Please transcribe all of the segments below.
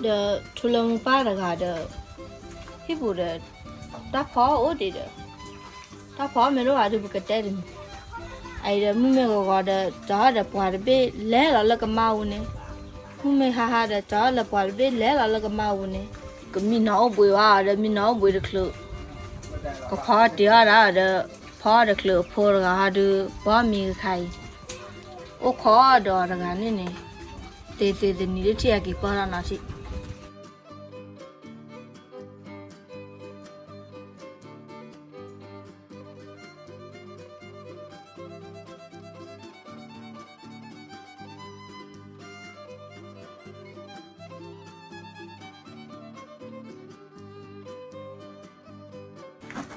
ဒီးထူလၢမူပၢ်တဂၤဒီး ဟံၣ်ပူၤဒီး တၢ်ဖီအိၣ်ဒံးဒီး တၢ်ဖီမ့ၢ်တအိၣ်ဘၣ်ဒီး ပကတဲတမံၤ, အအံၤဒီးမုၢ်မ့ၢ်ဂီၤဂီၤဒီး ကၠီၤဒီးပှၤတဘ့ၣ်လဲၤလီၤလၢကမါပူၤန့ၣ်, မုၢ်မ့ၢ်ဟါဟါဒီး ကၠီၤဒီးပှၤတဘ့ၣ်လဲၤလီၤလၢကမါပူၤန့ၣ်, ကမံနီၤအိၣ်ဘှံးဝဲဒီး မံနီၤအိၣ်ဘှံးတချုး, ကဖီတ့ၢ်အီၣ်ဒၣ်ဒီး ဖီတချုးအဖိတဂၤဟီဒီး ပှၤမံကခါအံၤ, အိၣ်ခိးဒီးတဂၤန့ၣ်န့ၣ်, သ့သ့တနံၤလၢထံၣ်အက့ၤပၢၢ်ထီၣ်နီၤထံၣ်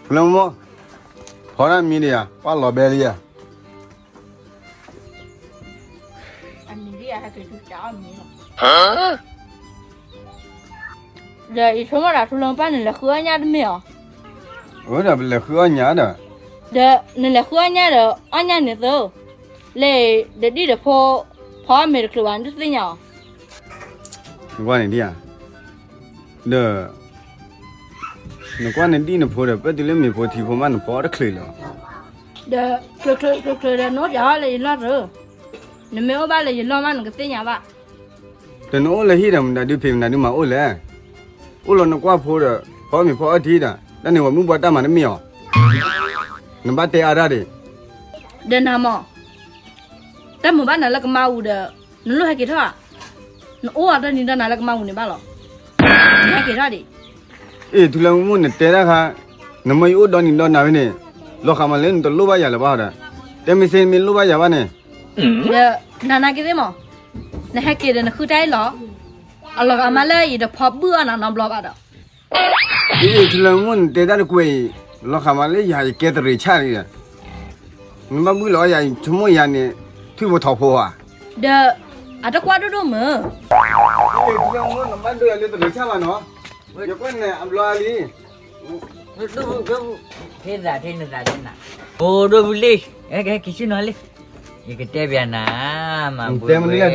ဖူလၢမူ, ဖီတၢ်မံဒံးဧါ, ပှၤလီၤဘဲလံဧါ. ဒီးယဆိကမိၣ်ဒၣ်ထူလၢမူပၢ်န့ၣ် လဲၤဃုအီၣ်ညၣ်တမ့ၢ်ဧါ. အၢ ဒီးပလဲၤဃုအီၣ်ညၣ်ဒီး, ဒီးနလဲၤဃုအီၣ်ညၣ်ဒီး အီၣ်ညၣ်န့ၣ်သု, လဲၤဒီးဒံၣ်ဒီးဖိ, ဖီမ့ၤတချုးဘၣ် နတသ့ၣ်ညါအီၤ. နကွၢ်န့ၣ်ဒံၣ်ဧါ, ဒီး နကွၢ်နဒံၣ်နဖိဒီး ပၢၢ်တုၤလၢမ့ၤဖိထံဖိမး နဖီအီၣ်တချုးလီၤ. ဒီး ချုးချုးဒီး နအိၣ်ပၠးအီၣ်လၢယလီၢ်တၢ်, နမ့ၢ်အိၣ်ဘၣ်လၢယလီၢ်မး နကသ့ၣ်ညါဘၣ်. ဒီးနအိၣ်လၢဟံၣ်ဒီးမတၤဒုးဖံးမတၤဒုးမၤအိၣ်လဲၣ်. အိၣ်လီၤနကွၢ်ဖိဒီး ဖီမ့ၤဖီအီၣ်ထံဒီး တၢ်န့ၣ်ပှၤမုၣ်ပှၤတၢ်မၤတမ့ၢ်အီၤ, နဘၣ်တဲအါတၢ်ဒံး. ဒီးနၤမး, တၢ်မုာ်ဘၣ်နၤလၢကမါပူၤဒီး နလိၣ်ဟဲက့ၤထီၣ်ဧါ. နအိၣ်အတၢ်နံၤဒီးနၤလၢကမါပူၤန့ၣ်ဘၣ်လီၤ. နဟဲက့ၤထီၣ်ဒံး. အ့ၣ် ထူလၢမူ နတဲတၢ်ခါ, နမ့ၢ်ယအိၣ်ဒီနံၤဒီနၤဖဲန့ၣ်, လီၤဃာ်မးလၢနတလိၣ်ဘၣ်ယၤလၢၤဘၣ်ဒီး, တဲမ့ၢ်စ့မ့ၢ်လိၣ်ဘၣ်ယၤဘၣ်န့ၣ်. ဒီးနၤနာ်က့သ့ၣ်မး, နဟဲက့ၤဒီးနဃုတၢ်အံၤလီၤ. အလီၤဂာ်မးလၢယတဖီဘုၣ်အီၣ်နၤနီတဘျီဘၣ်ဒီး. အ့ၣ် ထူလၢမူ နတဲတၢ်တကွဲးအံၤ, လီၤဃာ်မးလၢယၤယကဲတရံးဆၣ်လံဒီး, နဘၣ်ဘုၣ်လီၤယၤ ယဆိကမိၣ်ယၤန့ၣ် ထွံၣ်ဖိထိးဖိဧါ. ဒီး အတကွၢ်ဒိၣ်ဒိၣ်မုၢ်. အ့ၣ် ထူလၢမူ နဘၣ်ဒိယၤလၢတရံးဆၣ်ဘၣ်နီၤ, ယကွၢ်န့ၣ်အဘျီအါလံ. ထံနသး ထံနသး ထံနသး, အိၣ်ဒိၣ်ဖုလံ, ကဲက့ၤဆ့ၣ်နီၤလံ, ယကတဲပျးနၤ, မၤဘှဲဘှဲ,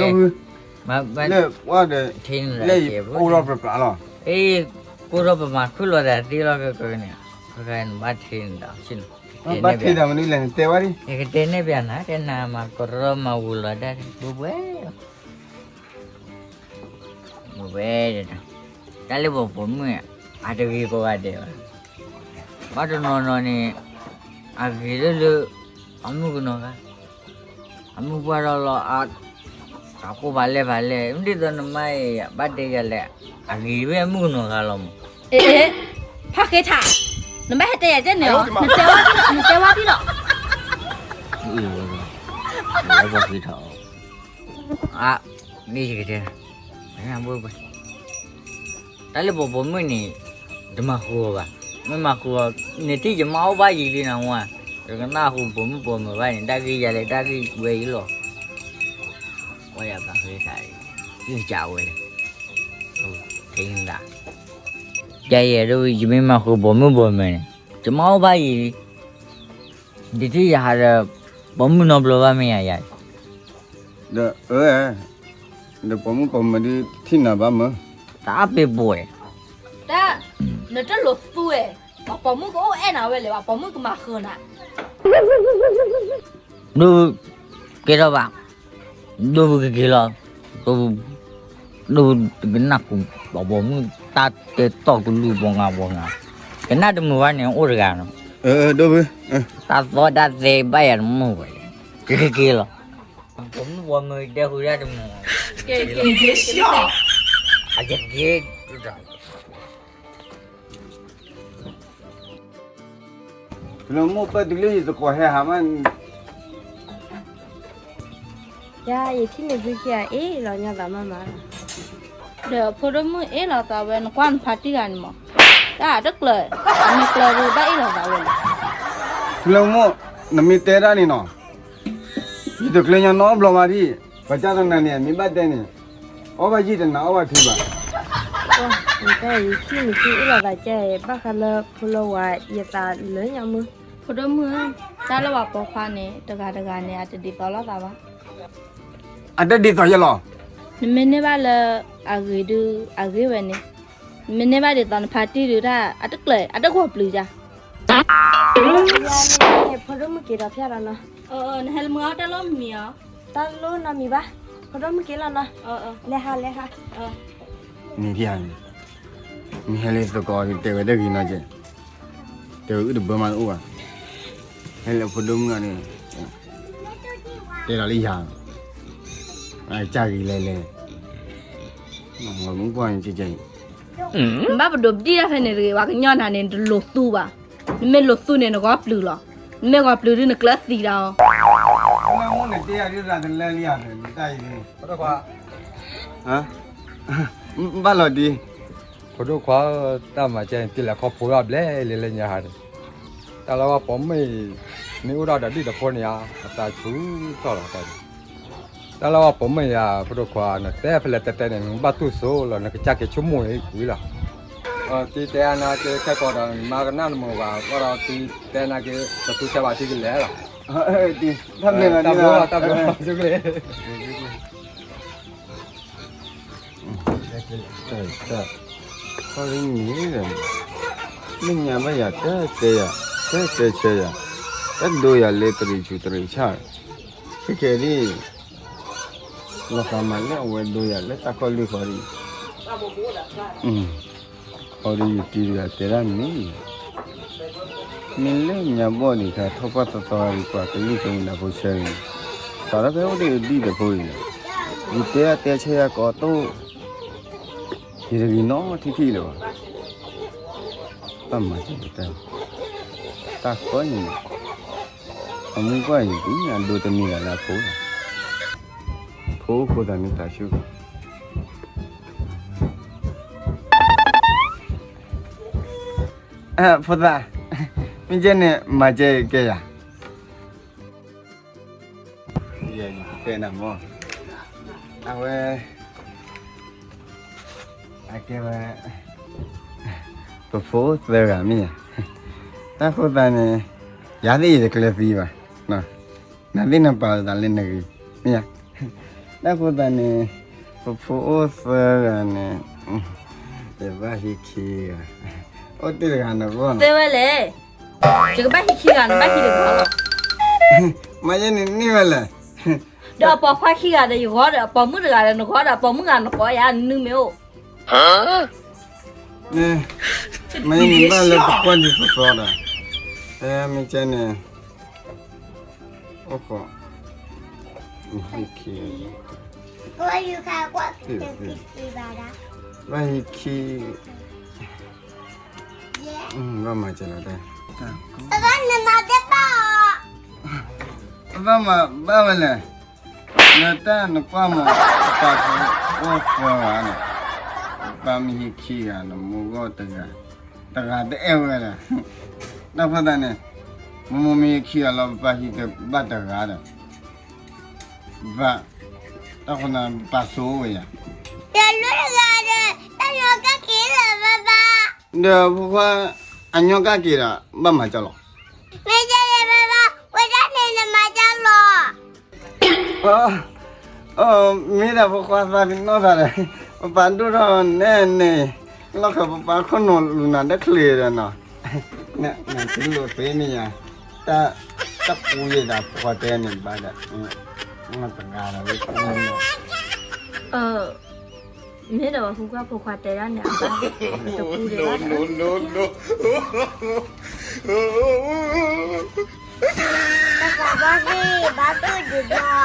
မၤဘှဲ, လၢပှၢ်ဒီး, လၢယအိၣ်ထီၣ်ပြးပြးလီၤ. အ့ၣ်, ကိၢ်ထီၣ်ပမၤခူၣ်လီၤသးသ့လီၤကကန့ၣ်, နဘၣ်ထံနသး, ဘၣ်ထံတၢ်မနုၤလဲၣ် နတဲဝဲဒံး. ယကတဲနဲၣ်ပျးနၤ, တဲနၤမၤကရီမၤဝူၤလီၤဒၣ်, ဘှဲဘှဲလီၤ. ဝဲ, တၢ်လၢပှၤပိာ်မုၣ်, အတဂ့ၤကိးဂၤဒဲးဘၣ်. ဘၣ်တနီၤနီၤန့ၣ်, အဂ့ၤလၢလၢ, အမုၣ်ကနီၤဂၤ, အမုၣ်ပှၢ်ထီၣ်လီၤ, အကိၢ်ဖးလဲၢ်ဖးလဲၢ်, မ့ၢ်ဒ်သိးနမါအံၤ ဘၣ်တဲယၤလဲၣ်, အဂ့ၤဝဲအမုၣ်ကနီၤဂၤလီၤမး. အ့ၣ်, ဖးဃ့ထး, နဘၣ်ဟဲတဲယၤကဲန့ၣ်လီၤ, နတဲဝဲဒံးလီၤ. အ့ၣ်, ဖးဃ့ထး, အ, မ့ၢ်ယကတဲ, တၢ်လၢပှၤပိာ်မုၣ်န့ၣ်, တမၤဃုာ်အီၤဘၣ်, မ့ၢ်မၤဃုာ်အီၤ, နထံၣ်ယမါအိၣ်ဘၣ်ယံၤလံနဝဲ, ယကနၣ်ဃုာ်ပိာ်မုၣ်ပိာ်မၢၤဘၣ်န့ၣ် တၢ်ဂ့ၢ်ယၤလဲၣ် တၢ်ဂ့ၢ်ဝဲအံၤလီၤ. ဝဲယၤပှၤဃ့ထး, ယကစးဝဲလဲၣ်, ထံနသး, ယၤယဲဒၣ် ယမ့ၢ်မၤဃုာ်ပိာ်မုၣ်ပိာ်မၢၤန့ၣ်, ယမါအိၣ်ဘၣ်ယံၤလံ. ဒ်ထံၣ်ယၤဟးဒီး, ပိာ်မုၣ်နီတဘျီဘၣ်မ့ၢ်ယၤယၤ, ဒီးအၢ, ဒီးပိာ်မုၣ်ပိာ်မၢၤဒုးထံၣ်နၤဘၣ်မၢ်, တၢ်အပ့ၤပိာ်ဝဲ, တၢ်, နတလိၣ်သူဝဲ, ပှၤပိာ်မုၣ်ကအိၣ်အဲၣ်နၤဝဲလဲၣ်ဘၣ် ပိာ်မုၣ်ကမၤဃုာ်နၤ ဒိၣ်, ကဲထီၣ်ဘၣ်, ဒိၣ်ဖုကက့ၤလီၤ, ဒိၣ်ဖုကနၢ်ဟူ, ပှၤပိာ်မုၣ်တၢ်တဲတီၢ်ကလုၢ်ပှၤငါပှၤငါ, ကနၣ်တမုာ်ဘၣ်န့ၣ်အိၣ်တဂၤနီၤ, ဒိၣ်ဖု, တၢ်သီတၢ်သဲဘၣ်ယၤတမုာ်ဝဲလဲၣ်, ကက့ၤလီၤ, ပိာ်မုၣ်ပိာ်မၢၤတဲဃုာ်တၢ်တမုာ်, က့ၤ, က့ၤ, က့ၤ, က့ၤ, က့ၤ, က့ၤ လၢမိၢ်ပၢ်တုၤလၢယသကိးဟဲဟးမး, ယၤ ယထံၣ်န့ၢ်သုခံဂၤအ့ၣ်လီၤညါသးမးမးလီၤ, ဒီးဖိဒိၣ်မုၣ်အ့ၣ်လီၤသးဝဲ နကွၢ်နဖါတံၢ်ဂၤန့ၣ်မး, တၢ်တကျၢၤ, အမ့ၢ်ကျၢၤဒီးဘၣ်အ့ၣ်လီၤသးဝဲလီၤ, ထူလၢမိၢ်, နမ့ၢ်တဲဒၣ်န့ၣ်နီၤ, ယတကျၢၤညီနီတဘျီဘၣ်ဒံး, ပှၤကၢ်သနာ်န့ၣ် မ့ၢ်ဘၣ်တဲန့ၣ်, အီၣ်ဘၣ်ယံာ်တနၤအီၣ်ဘၣ်ထံဘၣ်, ယထံၣ်န့ၢ်သုအ့ၣ်လီၤသးကဲ, ဘၣ်ဃးလၢဖိလၢဝၤ ယသးလၢညါမုၢ်, ဖိဒိၣ်မုၣ်, တၢ်လၢပှၤပိာ်ခွါန့ၣ် တဂၤတဂၤန့ၣ် အတဒ်သိးလိာ်သးဘၣ်, အတဒ်သိးယဲလီၤ, နမ့ၢ်န့ၢ်ဘၣ်လၢအဂ့ၤဒုး အဂ့ၤဝဲန့ၣ်, နမ့ၢ်န့ၢ်ဘၣ်ဒ်သိးနဖါတံၢ်ဒုးတၢ် အတကျၢၤ အတဂီၤပျုၤယၤ. ဖိဒိၣ်မုၣ်က့ၤဒီးဖၠၣ်ဒီးနီၤ. နဟဲလၢမုၢ်အီၣ်တၢ်လီၢ်မံၤဧါ. တၢ်လီၢ်နီတမံၤဘၣ်, ဖိဒိၣ်မုၣ်က့ၤလီၤနီၤ. လဲၤဟးလဲၤဟး. မ့ၢ်ဖဲန့ၣ်, မ့ၢ်ဟဲလၢသကိးတဲဝဲတဂ့ၤနီၤကဲ, တဲဝဲအုၣ်တဘၢမးတအိၣ်ဘၣ်, ဟဲလၢဖိဒိၣ်မုၣ်အီၤန့ၣ်, တဲလီၤလၢယၤ, အကစၢ်ဂ့ၤလဲၤလဲၤ, မုၢ်ကွၢ်န့ၣ်ကဲကဲအံၤ, နဘၣ်ပဒိးပဒံၣ်တၢ်ဖဲန့ၣ်တဂ့ၤ, ပှၤကညီနၤန့ၣ် နတလိၤသူဘၣ်, နမ့ၢ်လိၤသူန့ၣ် နဂီၢ်ပျုၤလီၤ, နမ့ၢ်ဂီၢ်ပျုၤဒုးနကျၢၤသံဒီး, မ့ၢ်မ့ၢ်နတဲယၤဒ်သိးတလၢလံဧါ, နတၢ်အံၤန့ၣ်, ဘၣ်လီၤဒံး, ဖိဒိၣ်ခွါ, တၢ်မၤကဲန့ၣ် တ့ၢ်လဲၤခီဖိဘၣ်ဘျဲၣ်လံလၢညါဟါန့ၣ်, တၢ်လၢဝဲပိာ်မုၣ်အံၤ, မ့ၢ်အိၣ်ဒီးဒီးဒံၣ်တဖိန့ၣ်ဧါ, အသးဆူၣ်ထီၣ်လီၤတၢ်, တၢ်လၢဝဲပိာ်မုၣ်ဧါ, ဖိဒိၣ်ခွါ, နတဲဖဲလဲၣ်တဲတဲန့ၣ် နဘၣ်တူၢ်စိလီၤ, နကစၢ်က့ၤဆိကမိၣ်ဝံၤလီၤ, တံၤတဲအါနၤက့ၤခဲကိာ်ဒီး နမါကနၣ်နမိၢ်ဘၣ်, ဘၣ်ဒီးတံၤတဲနၤက့ၤ တသူဆါဘၣ်ထံကလဲၣ်လီၤ, တၢ်ဘျုးလီၤ, တၢ်ဘျုးလီၤ, တၢ်ဘျုးလီၤ, တၢ်ဘျုးလီၤ, တၢ်, တၢ်, ခီဒ်န့ၣ်ဒီး, လၢညါဘၣ်ယၤတဲတဲယၤ, တဲတဲဆၢယၤ, တၢ်ဒိယၤလၢတရံးဆူးတရံးဆၣ်, ခဲကဲဒ်, လီၤဃးမးလၢအဝဲဒိယၤလၢတၢ်ခီၣ်လွံၢ်ဃီဒ်အံၤ, အီဒ်ယတံၤတဂၤတဲဒၣ်န့ၣ်, မ့ၢ်လၢညါဘီၣ်ဒံးခါထီၣ်ပှၢ်သီသီဂၤဒံးပှၤကလုၢ်ကဝံၤနၤဖိဆၢန့ၣ်, စးထီၣ်ဖဲအိၣ်ဒံးဒံၣ်တဖိအံၤန့ၣ်, ယတဲအတဲဆၢယၤကိးတိၢ် ယတဂ့ၤနီထံထံလၢၤဘၣ်, တၢ်မၤစၢၤတၢ်, တၢ်ဃီန့ၣ်, အမုၢ်ကွၢ်အံၤ ဒိတမံၤဂၤလၢအဖိလီၤ, ဖိအိၣ်ဖိသးန့ၣ်တၢ်ဆူၣ်, ဖိသး, မ့ၢ်ကဲန့ၣ် မၤစၢၤကဲယၤ ယတဲနၤမ့ၢ်, အဝဲ, အကဲဝဲ, ပဖိအိၣ်သၢဂၤမ့ၢ်ဧါ, တၢ်ဃိသးန့ၣ်, ယၤသ့ၣ်ယတကျၢၤသံဘၣ်, နသ့ၣ်နပာ်လီၤသးလၢနဂ့ၤ, မ့ၢ်ဧါ, တၢ်ဃိသးန့ၣ်, ပဖိအိၣ်သၢဂၤန့ၣ်, ယဘၣ်ဟံးခံဂၤ, အိၣ်တ့ၢ်တဂၤနဂီၢ်န့ၣ်, သၢဝဲလဲၣ်, ယကဘၣ်ဟံးခံဂၤ နဘၣ်ဟံးတဂၤလီၤ, မ့ၢ်ယဲန့ၣ်န့ၢ်ဝဲလဲၣ်, ဒီးအပိာ်ခွါခံဂၤဒီးယဂီၢ်ဒီး အပိာ်မုၣ်တဂၤဒီးနဂီၢ်ဒီး အပိာ်မုၣ်ဂၤနကိးယၤ နနုၢ်မ့ၢ်အိၣ်, မ့ၢ်ယဲန့ၣ်ဘၣ်လၢပကွၢ်ဒ်သိးသိးဒီး, မ့ၢ်ကဲန့ၣ်, အိၣ်ခိး, ဟံးခံ, ဘၣ်ဟံးခံ, ဘၣ်မၤစၢၤလီၤတၢ်, ဘၣ်မၤဘၣ်ဝဲလဲၣ်, လၢတၢ်နကွၢ်မး, ပပၢ်ဖိအိၣ်သၢဂၤန့ၣ်, ပပၢ်မ့ၢ်ဟံးခံဂၤ နမိၢ်ဂီၢ်တဂၤ, တဂၤတအဲၣ်ဝဲဒီး, တၢ်ဃိသးန့ၣ်, မိၢ်မိၢ်မ့ၢ်ဟံးခံဂၤလီၤ ပပၢ်ဟံးတဘၣ်တဂၤဒီး, ဘၣ်, တၢ်ဃိန့ၣ် ပပၢ်စိဝဲယၤ, တၢ်လၢတဂၤဒီး တၢ်ညီကၣ်က့ၤလၢဘၣ်ဘၣ်, ဒီးဖိခွါ, အညီကၣ်က့ၤဒီး ဘၣ်မၤကၠီလီၤ, မ့ၢ်ကဲလၢဘၣ်ဘၣ် ဝဲဒၣ်န့ၣ်နမၤကၠီလီၤ မ့ၢ်ဒၣ်ဖိခွါသးပ့ၤနီၣ်သးဒီး, ပပၢ်ဒိၣ်ထီၣ်နဲၣ်န့ၣ်, လီၢ်ခၢၣ်ပပၢ်ခိၣ်နူာ်လူၤနၤတချုးဒီးနီၤ, နတလိၣ်သ့မ့ၢ်ယါ, တၢ်, တၢ်ပူၤယဲဒၣ်ဖိခွါတဲန့ၣ်ဘၣ်ဒီး, တဂၤဒီးလၢ, မ့ၢ်ဒီးပှၤဖိခွါဖိခွါတဲဒၣ်န့ၣ်အဘၣ်, တပူၤဒံးဘၣ်, တၢ်ဘၣ်သ့ၣ်ဘၣ်ဒိၣ်ဒံးဘၣ်